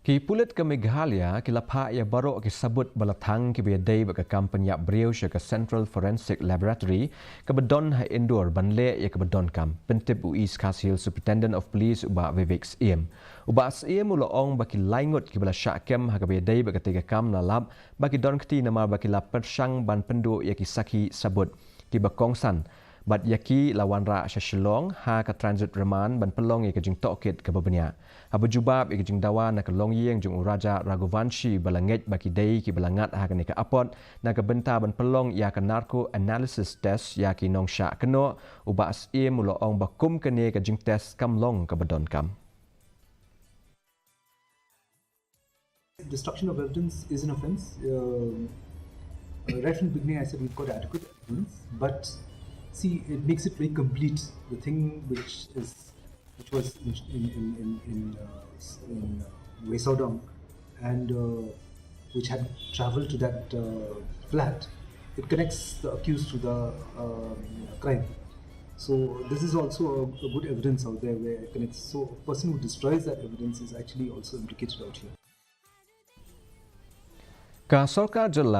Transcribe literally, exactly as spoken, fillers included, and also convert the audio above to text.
Ki pulit ka Meghalaya ki la phah ïa baroh ki sabut ba la thang kiba ïadei bad ka kam pynïap briew sha ka Central Forensic Laboratory kaba don ha Indore ban leh ïa kaba donkam, pyntip u East Khasi Hills Superintendent of Police u Bah Vivek Syiem. U Bah Syiem u la ong ba ki lai ngut kiba la shah kem ha kaba ïadei bad katei ka kam la lap ba ki don kti namar ba ki la pyrshang ban pynduh ïa ki sakhi sabut kiba kongsan bad ïa ki la wanrah sha Shillong ha ka transit remand ban pynlong ïa ka jingtohkit kaba bniah. Haba jubab ïa ka jingdawa na ka longïing jong u Raja Raghuvanshi ba la ngeit ba ki dei kiba la ngat ha kane ka apot na ka bynta ban pynlong ïa ka narco analysis test ïa ki nongshah kynnoh, u Bah Syiem u la ong ba kum kane ka jingtest kam long kaba donkam. Destruction of evidence is an offense. Uh, uh, right from the beginning, I said we've got adequate evidence, but see, it makes it very complete. The thing which is which was in in in in, in, uh, s- in uh, Wesodong, and uh, which had traveled to that uh, flat, it connects the accused to the um, crime. So this is also a, a good evidence out there where it connects. So a person who destroys that evidence is actually also implicated out here. Ka sorkar jylla